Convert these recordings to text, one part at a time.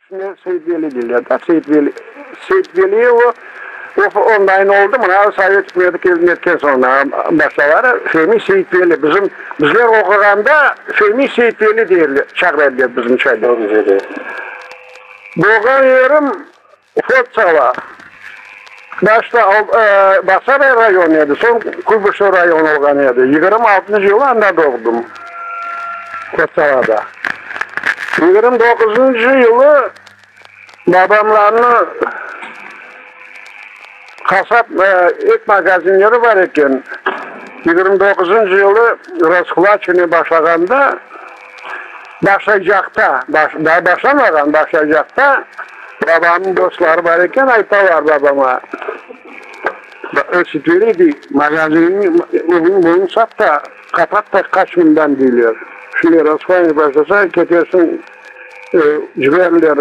Seytveli deyler da, Seytveli, Seytveli o, o ondayın oldı, mına Sovet ükümeti kelip netken soñ baştaları Femi Seytveli, bizim, bizler oquğanda Femi Seytveli deyerler, çağıra ediler bizim çayda. Doğğan yerim Fotsola, başta Bağçasaray rayonı edi, soñ Kuybışev rayonı olğan edi. 26-ncı yılı anda doğdım, Fotsolada. 29-ncı yılı babamlarnı qasap et magazinleri bar eken, 29-ncı yılı raskulachivaniye başlağanda, başlaycaqta, daa başlamağan, başlaycaqta, Babamnıñ dostları bar eken, aytalar babama, Seytveli, dey, magazinni özüñ sat da, qapat da, qaç mından, deyler. Şimdi raskolniy başlasa, ketersiñ, ciberler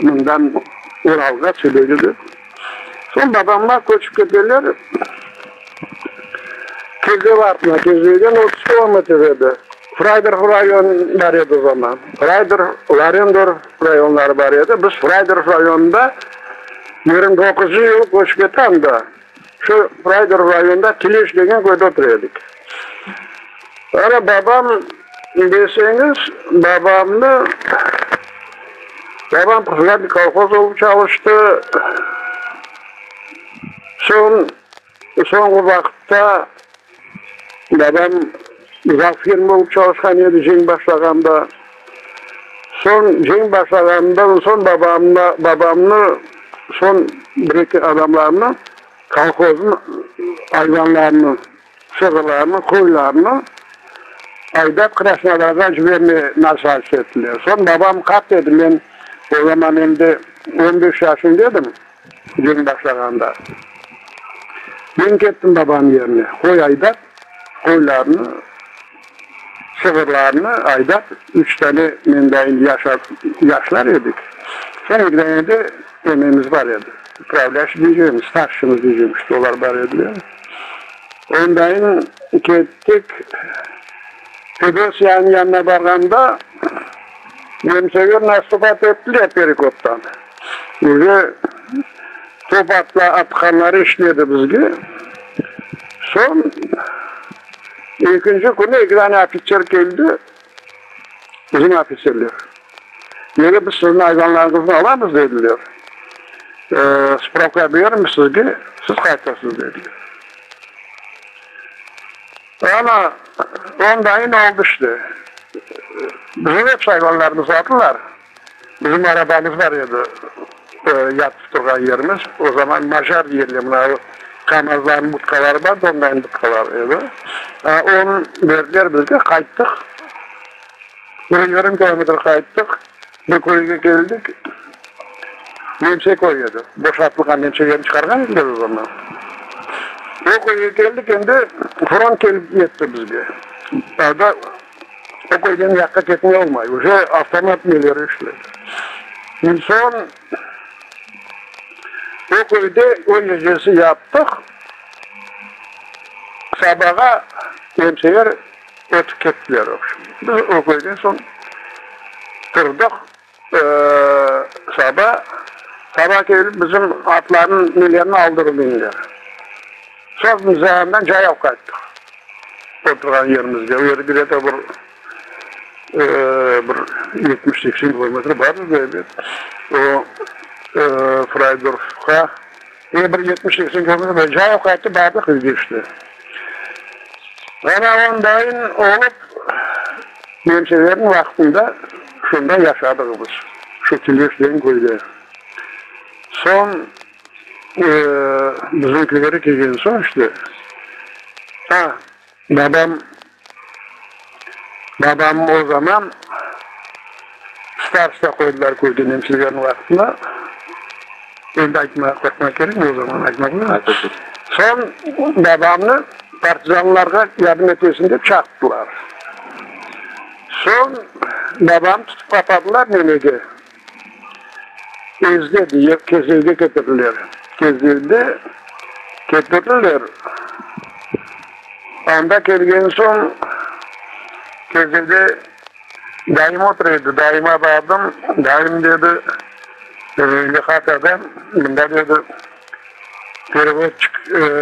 mından Uralğa, Sibirge dep. Soñ babamlar köçip keteler Kezlev artına, Kezlevden 30 kilometr edi. Fraydorf rayon bar edi o zaman. Fraydorf, Larendorf rayonları bar edi. Biz Fraydorf rayonında 29-cı yılı köçip kettik anda. Şu Fraydorf rayonında Tileş degen köyde otura edik. Ana babam deseñiz, babamnı, babam predsedatelь kolhoz olıp çalıştı. Soñ, soñki vaqıtta babam zavfirma olıp çalışqan edi cenk başlağanda. Soñ, cenk başlağandan soñ babamnı, babamnı, soñ bir-eki adamlarnı kolhoznıñ ayvanlarını, sığırlarnı, qoylarnı aydap Krasnodarğa cibermege nasaat ettiler. Soñ babam qart edi, men o zaman endi 15 yaşında edim. Cenk başlağanda, men kettim babam yerine, qoy aydap, qoylarnı, sığırlarnı aydap, üç tane mendayın yaşlar edik. Soñ eki dane de ememiz bar edi, upravlâşiy deycegim, starşımız deycegim, işte olar bar ediler. Ondayın kettik, Fedosiyanıñ yanına barğanda, nemseler nastupat ettiler Perekoptan. Uje top atqanları işledi bizge. Soñ ekinci künü eki dane ofitser keldi, bizim ofitserler. Nege biz siziñ ayvanlarıñıznı alamız, dediler. Spravka beremiz sizge, siz qaytasız, dediler. Ana, ondayın oldı işte. Bizim episi ayvanlarımıznı aldılar. Bizim arabamız bar edi, yatıp turğan yerimiz. O zaman macar deyerler, mına o KAMAZlarnıñ budkaları bar, ondayın budkalar edi. Onı berdiler bizge, qayttıq. Bir yarım kilometr qayttıq, bir köyge keldik, nemse köyü edi, boşatılğan, nemselerni çıqarğan ediler o zaman. O köyge keldik, endi front kelip yetti bizge. O köyden yaqqa ketmey olmay, uje avtomat neleri işley. Soñ o köyde o gecesi yattıq, sabağa nemseler ötip kettiler. Biz o köyden soñ turdıq, saba, saba kelip bizim atlarnıñ nelerini aldırıp indiler. Soñ biz andan cayav qayttıq. Oturğan yerimizge, o yerde gde-to bir bir 70-80 kilometr bardır elbet, o Fraydorfqa, e bir 70-80 kilometr bar, cayav qaytıp bardıq evge işte. Ana ondayın olıp, nemselerniñ vaqtında şunda yaşadıq biz, şu Tileş degen köyde. Soñ. Bizimkileri kelgen soñ işte, a, babam, babam o zaman starosta qoydılar köyde nemselerniñ vaqtında, endi aytmağa qorqmaq kerekmi, o zaman aytmadılar. Soñ babamnı partizanlarğa yardım etesin dep çaqırttılar. Soñ babamnı tutıp qapadılar nemege. Ezde diye Kezlevge ketirdiler. Kezlevde ketirdiler. Anda kelgen soñ, Kezlevde. Dayım otura edi, dayıma bardım, dayım dedi, Lihat adam, mında dedi, perevodçik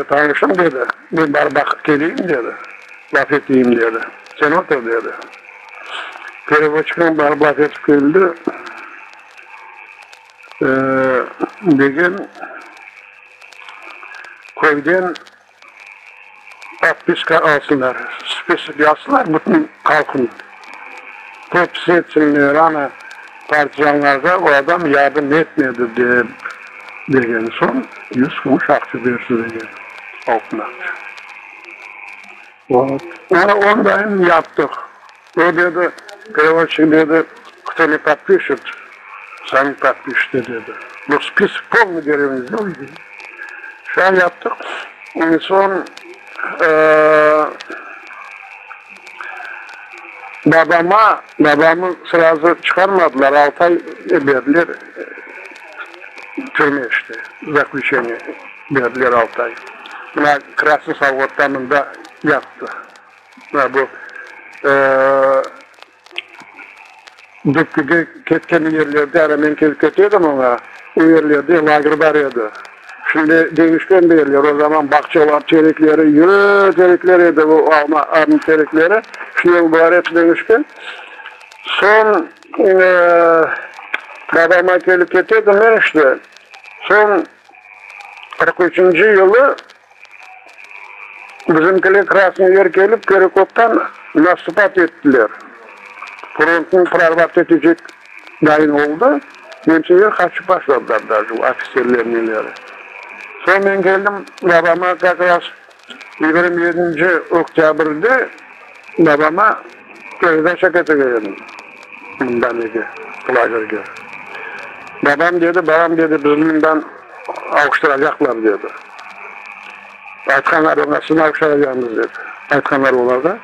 tanışım dedi, men barıp baqıp keleyim dedi, laf eteyim dedi, sen otur dedi. Perevodçiknen barıp laf etip keldi, degen, köyden Podpiska alsınlar, spisok yazsınlar bütün halqnı, podpis etsinler, ana, partizanlarğa o adam yardım etmedi dep, degen soñ, yüz kümüş aqça bersin degen, altın aqça. Vot, ana ondayın yaptıq. O dedi, perevodçik dedi, кто ne podpişet, sami podpişite dedi. No spisok polnıy derevni sdelay dedi. Şay yaptıq. Soñ babama, babamı srazu çıqarmadılar, altı ay berdiler türme işte, zaklüçeniye berdiler altı ay. Mına Krasnıy Sovhodda mında yattı. Mına bu Dubkige ketken yerlerde, ara men kelip kete edim oña, o yerlerde lager bar edi. Şimdi deñişken bu yerler, o zaman bağçalar, terekleri, yürü terekler edi, bu alma, armut terekleri. Şimdi bular episi deñişken. Soñ babama kelip kete edim men işte. Soñ 43 üçünci yılı Bizimkiler Krasnıy Yer kelip, Perekoptan nastupat ettiler. Frontnı prorvat etecek dayın oldı. Nemseler qaçıp başladılar daje, ofitserler, neleri. Soñ men keldim, babama kak raz 27 oktâbrde babama peredaça ketirgen edim mından ege, lagerge. Babam dedi, babam dedi, bizni mından Avuştıracaqlar, dedi. Aytqanlar oña, sizni avuştıracaqmız, dedi. Aytqanlar olarğa.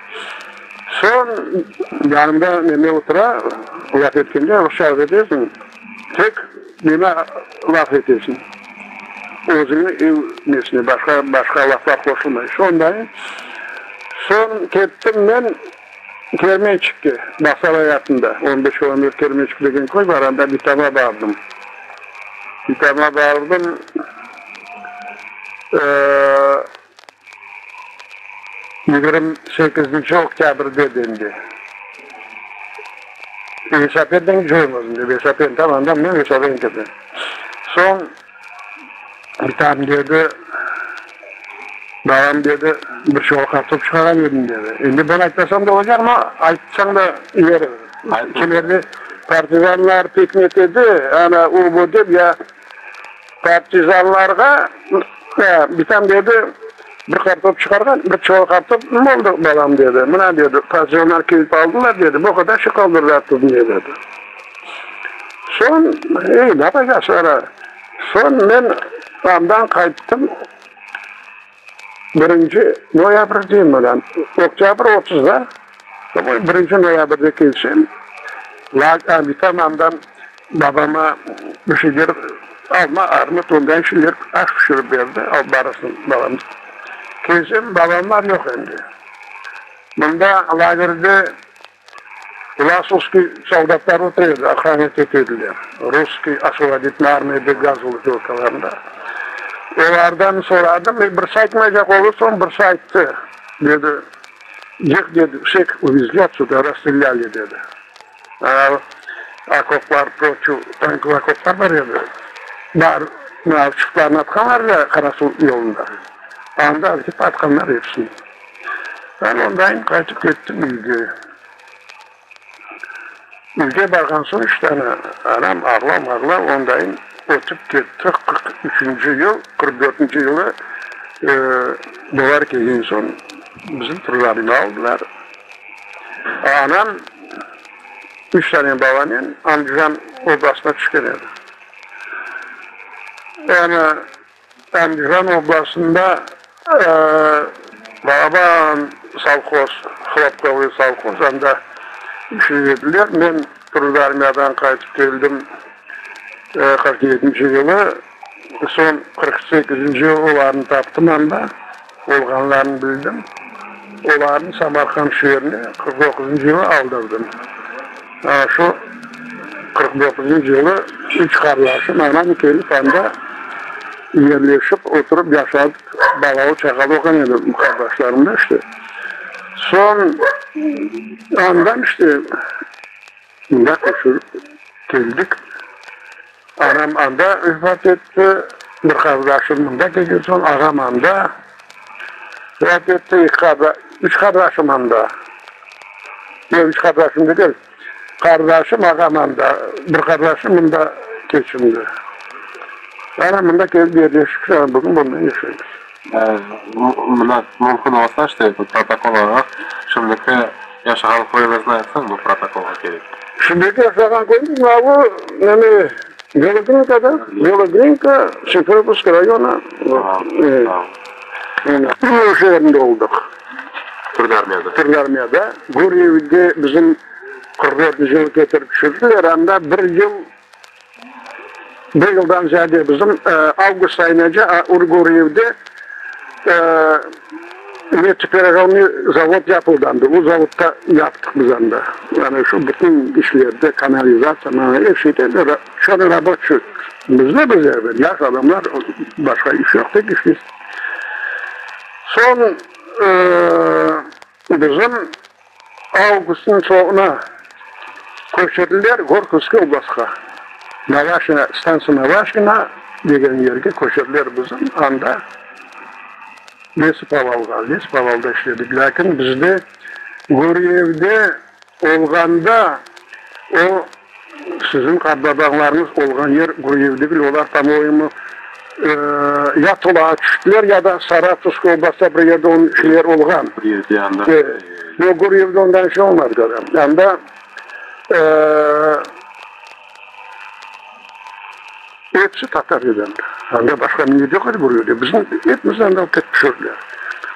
Soñ yanımda neme otura, laf etkende, rusça laf etesiñ, tek neme laf etesiñ, özüñni ev nesine, başqa, başqa laflar qoşulmay. Şonday. Soñ kettim men Kermençikke, Bağçasaray artında, on beş kilometr Kermençik degen köy bar, anda bitama bardım. Bitama bardım, 28 oktâbrde edi endi. Velosipednen cürmezim, velosiped tam anda men velosipednen ketem. Soñ bitam dedi, Babam dedi, bir çuval qartop çıqarğan edim, dedi. Endi ben aytmasam da olacaq, amma aytsañ da ileri. Kimerde partizanlar pek netedi, ana o-bu dep, ya partizanlarğa, bitam dedi, bir qartop çıqarğan, bir çuval qartop, nima oldı, balam, dedi. Mına, dedi, partizanlar kelip aldılar, dedi, bu qadar şey qaldırdılar tübünde, dedi. Soñ, ey, napaycaq sonra? Soñ men andan qayttım. Birinci noyabr deyim mına, oktâbr otuzda, birinci noyabrde kelsem, bitam andan babama bir şeyler, alma, armut, ondan şeyler aş pişirip berdi, alıp barasıñ, balam. Kelsem, babamlar yoq endi. Mında lagerde Vlasovskiy soldatları otura edi, ohranet ete ediler. Russkiy osvoboditelnıy armiya dep yazılı vilkalarında. Olardan soradım, e, birisi aytmaycaq oldı, soñ birisi ayttı, dedi, Yeh, dedi, vseh uvezli otsüda, rasstrelyali, dedi. Okoplar, protiv tankovıy okoplar bar edi, bar, mavçıqlarnı atqanlar ya Qarasuv yolunda, anda alıp atqanlar episini. Ben ondayım qaytıp kettim üyge. Üyge barğan soñ işte ana, anam ağla-mağla ondayım ötip ketti, 43-nci yıl, 44-nci yılı bular kelgen soñ bizim turlarnı aldılar. Anam üç tane balanen Andijan oblastına tüşken edi. Yani Andijan oblastında balaban sovhoz, hlopkovıy sovhoz, anda işley ediler. Men Trud armiyadan qaytıp keldim 47-nci yılı, soñ 48-nci yılı olarnı taptım anda, olğanlarını bildim. Olarnı Samarqand şeerine 49-ncı yılı aldırdım. Şu 49-cı yılı üç qardaşım, anam kelip anda yerleşip, oturıp yaşadıq. Balalı-çağalı olğan edi qardaşlarım da işte. Soñ andan işte mında köçürip keldik. Anam anda vefat etti, bir qardaşım mında kelgen soñ, ağam anda vefat etti, eki qarda, üç qardaşım anda. Yoq, üç qardaşım degil, qardaşım, ağam anda, bir qardaşım mında keçindi. Ana mında kelip yerleştik, ana bugün bunda yaşaymız. Mına, mümkün olsa, işte, bu protokol olaraq, şimdiki yaşağan köyüñizni aytsañ, bu protokolğa kerek. Şimdiki yaşağan köyümiz mına bu, neme, Belogrinka da, Belogrinka, Simferopolskiy rayonı. Tamam. Şeerinde oldıq. Türk armiyada. Türk armiyada. Guryevde bizim 44-nci yılı ketirip tüşürdiler, anda bir yıl Bir yıldan ziyade bizim avgust ayınaca Urguriyevde neftepereravnıy zavod yapıldı anda. O zavodda yaptıq biz anda. Yani şu bütün işlerde, kanalizatsiya, mana er şeyde çornoraboçiy bizde biz yaş adamlar, başqa iş yoq, tek işleysiñ. Soñ bizim Avgustnıñ soñuna köçürdiler Gorkovskiy oblastqa, Navaşina, stantsiya Navaşina degen yerge köçürdiler bizi, anda Lespovalğa, Lespovalda işledik. Lâkin bizde Guryevde olğanda o, siziñ qartbabañlarıñız olğan yer Guryev degil, olar, po-moyemu, ya Tulağa tüştiler, ya da Saratovskiy oblastda bir yerde onıñ şeyleri olğan. Guryevde anda. Yoq, Guryevde ondan şey olmadı. Anda episi tatar edi anda. Anda başqa millet yoq edi Guryevde. Bizni epimizni anda alıp ketip tüşürdiler.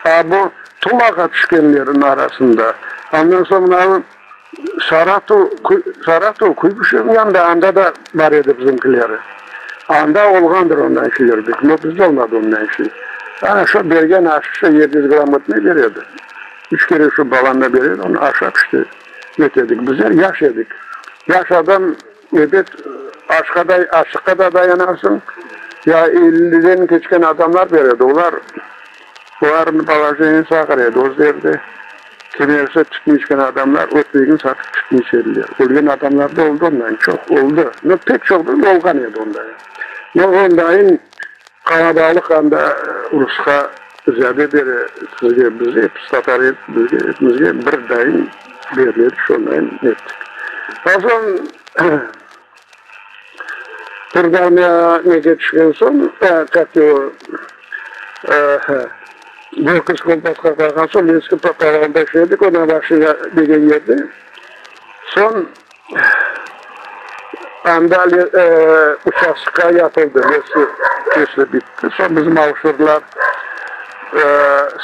A bu Tulağa tüşkenlerniñ arasında, andan soñ mınavı Saratov, Saratov, Kuybışevniñ yanında, anda da bar edi bizimkileri. Anda olğandır ondan şeyler belki, no bizde olmadı ondan şey. Ana şo bergen aşı şo 700 gramm ötmek beredi. Üç kere şu balanına beredi, onı aşap işte netedik. Bizler yaş edik. Yaş adam ebet aşqa da, aşıqqa da dayanasıñ. Ya elliden keçken adamlar beredi, olar, olarnıñ polojeniyesi ağır edi, özleri de. Kemerse tütün içken adamlar ötmegini satıp tütün içediler. Ölgen adamlar da oldı ondan, çoq oldı. No, pek çoq degil, olğan edi onday. No, ondayın qalabalıq anda rusqa ziyade bere sizge, biz episi tatar edik, bizge epimizge bir dayın berile edi, şondayın ettik. Soñ Turdarmiya nege tüşken soñ, kak ego, Gorkovskiy kolpasqa qalğan soñ, Lenskiy proqalağında işledik, o Navaşina degen yerde. Soñ anda uçastka yapıldı, lesi kesilip bitti. Soñ bizim avuştırdılar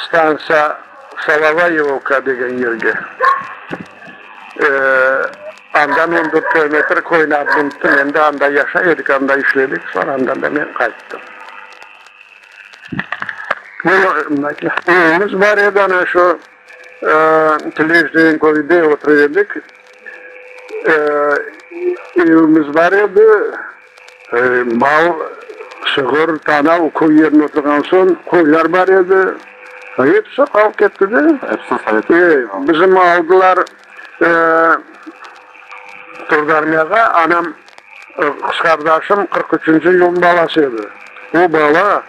stantsiya Salavayevka degen yerge. Andan 14 kilometr köyni adını endi anda yaşay edik, anda işledik, soñ andan da men qayttım. Evimiz bar edi, ana şu Tileş degen köyde otura edik. Evimiz bar edi, mal, sığır, tana, köy yerinde oturğan soñ qoylar bar edi. Episi qalıp ketti de. Episi sovet. Bizim aldılar Turdarmiyağa, anam, qız qardaşım 43-nci yılnıñ balası edi. O bala,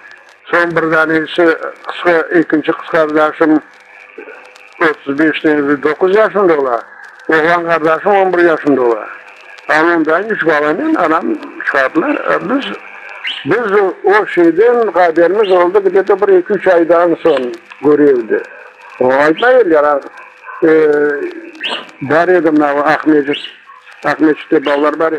soñ bir danesi qısqa, ekinci qız qardaşım 35-ten 9 yaşında ola, oğlan qardaşım 11 yaşında ola. Ana ondan üç balanen anam çıqardılar. Biz, biz o şeyden haberimiz oldı gde-to bir eki-üç aydan soñ Guriyevde. O aytmay ediler, bar edi mına Aqmescit, Aqmescitte balalar bar edi.